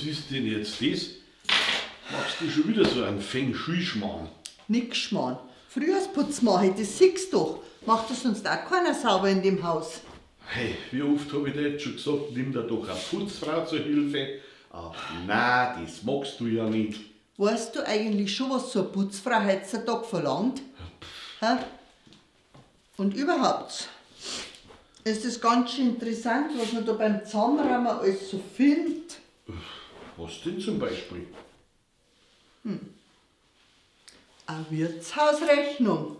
Was ist denn jetzt das? Machst du schon wieder so einen Feng Shui-Schmarrn? Nix Schmarrn. Frühjahrsputz mach ich, das siehst doch. Macht das sonst auch keiner sauber in dem Haus. Hey, wie oft hab ich dir jetzt schon gesagt, nimm dir doch eine Putzfrau zur Hilfe. Ach na, das magst du ja nicht. Weißt du eigentlich schon, was so eine Putzfrau heutzutage verlangt? Hä? Und überhaupt ist es ganz schön interessant, was man da beim Zusammenräumen alles so findet. Was denn zum Beispiel? Eine Wirtshausrechnung.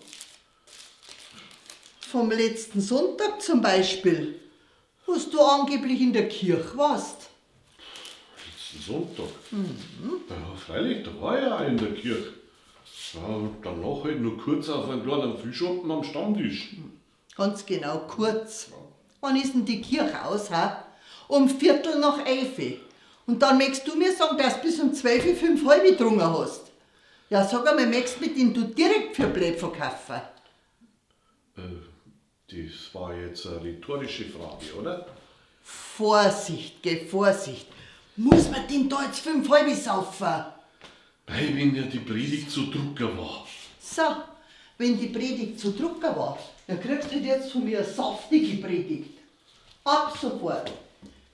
Vom letzten Sonntag zum Beispiel, wo du angeblich in der Kirche warst. Letzten Sonntag? Ja, freilich, da war ich ja auch in der Kirche. Ja, und danach halt nur kurz auf einen kleinen Fischschoppen am Stammtisch. Ganz genau, kurz. Wann ist denn die Kirche aus, ha? Um 11:15. Und dann möchtest du mir sagen, dass du bis um 12:05 halb getrunken hast. Ja, sag einmal, möchtest mit dem du direkt für blöd verkaufen? Das war jetzt eine rhetorische Frage, oder? Vorsicht, geh, Vorsicht. Muss man denn da jetzt 5 halbe saufen? Mei, wenn ja die Predigt so drucker war. So, wenn die Predigt so drucker war, dann kriegst du halt jetzt von mir eine saftige Predigt. Ab sofort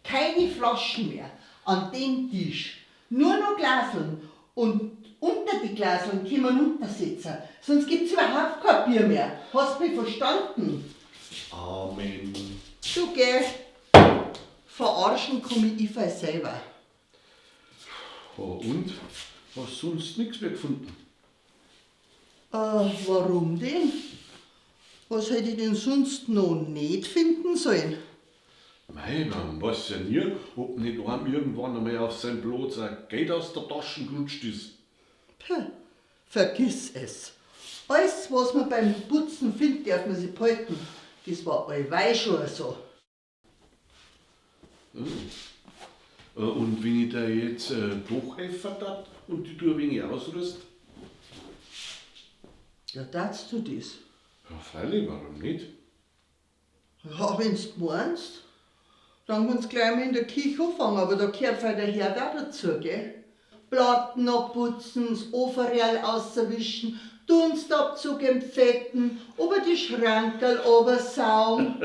keine Flaschen mehr an dem Tisch. Nur noch Glaseln. Und unter die Glaseln können wir runtersetzen. Sonst gibt's überhaupt kein Bier mehr. Hast mich verstanden? Amen. Du geh. Verarschen komm ich ich selber. Oh, und? Hast sonst nichts mehr gefunden? Warum denn? Was hätte ich denn sonst noch nicht finden sollen? Mei, man weiß ja nie, ob nicht einem irgendwann einmal auf seinem Platz ein Geld aus der Tasche gerutscht ist. Puh, vergiss es. Alles, was man beim Putzen findet, darf man sich behalten. Das war allweil schon so. Und wenn ich da jetzt doch helfen darf und die du ein wenig ausrüst? Ja, darfst du das? Ja, freilich, warum nicht? Ja, wenn's du meinst. Dann kannst du gleich mal in der Küche anfangen, aber da gehört halt der Herd auch dazu, gell? Platten abputzen, das Ofenreal auswischen, Dunstabzug entfetten, ober die Schrankerl obersaugen.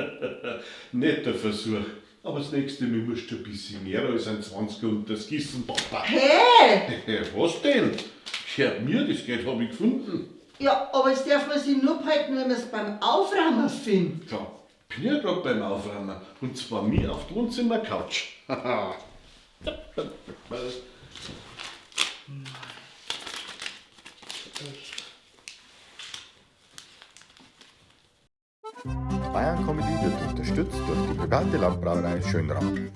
Netter Versuch. Aber das nächste Mal musst du ein bisschen mehr als ein 20er und das Gießen, Papa. Hä? Was denn? Gehört mir, das Geld hab ich gefunden. Ja, aber es darf man sich nur behalten, wenn man's beim Aufräumen findet. Ja, bin ja grad beim Aufräumen. Und zwar mir auf der Wohnzimmercouch. Bayern Comedy wird unterstützt durch die private Landbrauerei Schönram.